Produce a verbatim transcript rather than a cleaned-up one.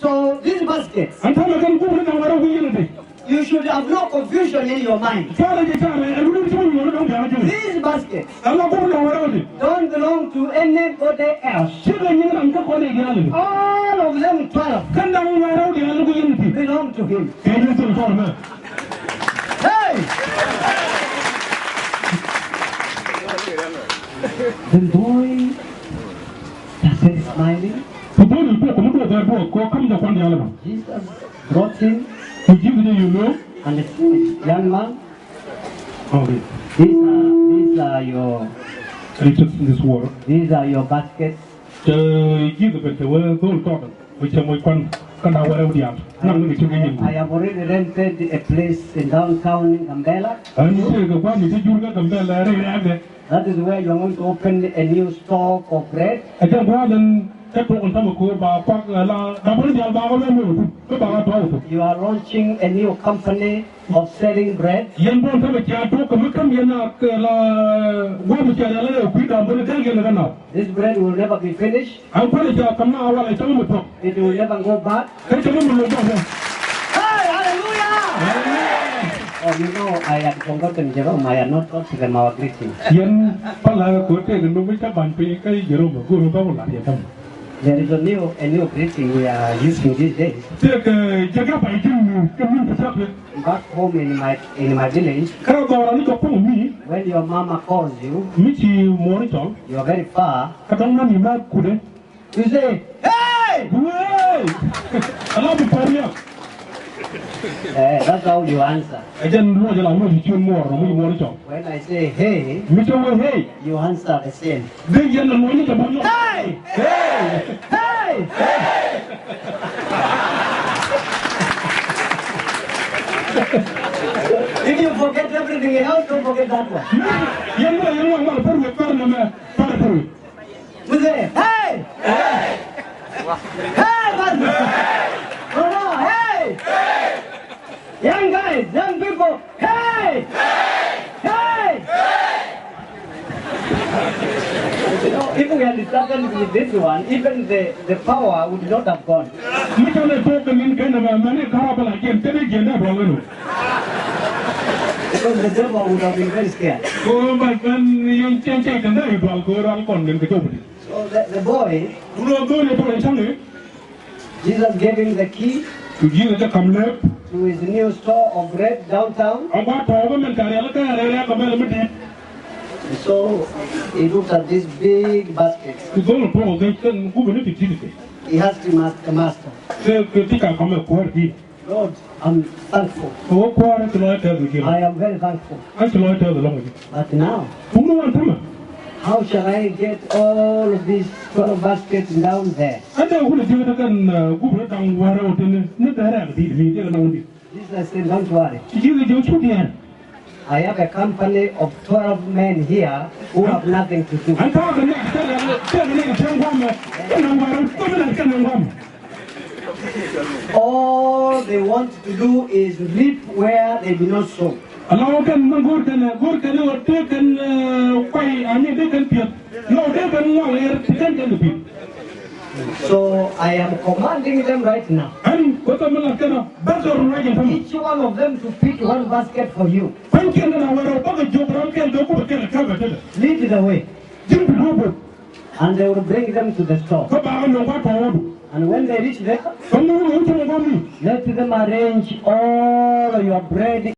So these baskets, ɛn täämɛ kɛn gup ni da̱ŋ wärä wi̱i̱ yɛn ti. You should have no confusion in your mind. Cuarɛ jɛ cuarɛ ɛ wut ni ti wut ni da̱ŋ biakä ji̱. These baskets, ɛn la gup ni da̱ŋ wärä ti. Don't belong to anybody else. Cikɛ nyin ram kä kɔn i̱ diaal. All of them twelve. Kɛn da̱ŋ wärä diaal ku yɛn ti. Belong to him. Kɛ ni thil kɔn mɛ. Hey! The boy started smiling. Ku bo̱o̱th i̱ tuɔɔk kä mi duɔth ɛ duɔth kɛ ɣöö ka̱m jɛ kuan diaal ɛmɔ. Jesus brought him. Ku Ji̱thɛ jɛ yio̱w lo̱o̱. And he said, "Young man, okay, these are, these are your riches in this world. These are your baskets." Cɛ Ji̱thɛ ben te wee dho̱l tɔɔt mi cɛ moc kuan kä da̱ŋ wärä diaal. Naŋ ni kɛ cieŋ kɛ nyin. I have already rented a place in downtown in Gambela. Ɣän tëëkɛ gua̱a̱th mi te jur kä Gambela rɛy rɛ̈ɛ̈kdɛ. That is where you are going to open a new store for bread. Ɛ jɛn gua̱a̱th ɛn kä tuɔk ɛn täämɛ kɛ ɣöö ba kuak ɛ la da̱ŋ wärä diaal ba kɛ wee mi wä tuk kä ba kɛ tɔ̱ wä tuk. You are launching a new company of selling bread. Yɛn bä ɛn täämɛ cia tuɔk kɛ mi käm yɛn a kɛ la gua̱a̱th mi cia rial ɛ kui̱ da̱ŋ wärä diaal yɛn ɛ kɛ nath. This bread will never be finished. Ɛn kuäär ca kɛ ma walɛ cäŋ mi thuɔ̱k. It will never go back. Kä cäŋ mi lo̱c bä. Hey, hallelujah! Amen. Oh, you know, I had forgotten Jerome. I had not taught them our greeting. Yɛn palä kɛ ɣöö tëëkɛ nöm mi cä ba̱ny piny kä Jerome go̱o̱r bä wä la̱t yɛ täämɛ. There is a new, a new greeting we are using these days. Tëëkɛ jɛ kɛ pay ji̱n mi kɛ min kɛ cak. Back home in my, in my village, kä dhɔra ni jɔk kuɔ̱ŋ mi, when your mama calls you, mi ci muɔ̱ɔ̱r cɔl, you are very far, kä dɔ̱ŋ nani ma kudɛ, you say, "Hey!" Hey! Ala bi pɔr ya. Eh, that's how you answer. Ɛ jɛn luɔc ala muɔ̱ɔ̱r ci muɔ̱ɔ̱r, muɔ̱ɔ̱r cɔl. When I say, "Hey," mi cɛ wee, "Hey," you answer the same. Dee yɛn na luɔ̱ny ni jɛ bä nyɔk. Hey! Hey! Hey! If you forget everything else, don't forget that one. Yɛn wä yɛn wä mal pär wä pär nɛ mɛ pär pär wä. Wä sɛ, hey! Hey! Hey, man! No, no, hey! Young guys, young people, hey! Hey! You know, if we had started with this one, even the, the power would not have gone. Mi canɛ tok kɛ min kɛn ɛmɛ mɛni karabala jiɛn kɛn jiɛn dee dual kɛn. Because the devil would have been very scared. Kɛ ɣöö bac ben yɛn cɛn cɛy kɛn dee dual kɛ ɣöö rual kɔn kɛn kɛ cop di. So the, the boy, wun ɣöö dho̱o̱n ɛ tɔk ɛ cäŋ ɛ. Jesus gave him the key. Ku Ji̱thɛ jɛ ka̱m lɛp. To his new store of bread downtown. A gua̱a̱th tɔ̱ɔ̱k kä mɛn kɛ rialikä rɛy rɛ̈ɛ̈k kɛ mɛn mi di̱i̱t. So he looked at this big basket. Ku dho̱l tuɔɔk kɛ kɛn gupä ni ti ti̱ti̱ kɛ. He asked him, "Master, master." Kɛ kɛ ti ca ka̱m ɛ kuäär di̱i̱t. Lord, I'm thankful. Kɛ ɣöö kuäär ɛ ci lɔc tɛth kɛ ji̱. I am very thankful. Ɛ ci lɔc tɛth ɛlɔ̱ŋ kɛ ji̱. But now, kä mi wan tämɛ, how shall I get all of these twelve baskets down there? Ɛ dee wut ɛ jiäk ti kɛn, eh, gup rɔ da̱ŋ wäl rɛw tini ni dee rɛ̈ɛ̈k di̱i̱t mi dee kɛ naŋ di̱i̱t. Jesus said, "Don't worry." Ci Ji̱thɛ jɛ cu diɛɛr. I have a company of twelve men here who have nothing to do. Ɛn ta̱a̱ kɛ nɛy ti thil, thil kɛ nɛy ti thil guamɛ. Kɛ naŋ wäl rɛw ti thil mi la kɛ naŋ guamɛ. All they want to do is reap where they did not sow. Ala wä kɛn mi go̱o̱r kɛn, go̱o̱r kɛn wä tëë kɛn, eh, kuay, ani tëë kɛn piɛth. Lɔ tëë kɛn ŋuak yɛr ti kɛn kɛn pi̱th. So I am commanding them right now. Ɛn kuoth mi lat kɛn a bäth kɛ run ruac in tämɛ. Each one of them to pick one basket for you. Kuany kɛn kɛn a wɛr ɔ bäkɛ jiök ram kɛn kɛ kup kɛn a kɛpɛ tetdɛ. Lead the way. Ji̱n bi duɔ̱ɔ̱p. And they will bring them to the store. Kä bakɛ nöŋ kua̱r tɔ̱ wä du. And when they reach there, kä mi wä wä cäŋ gua̱a̱m mi. Let them arrange all your bread.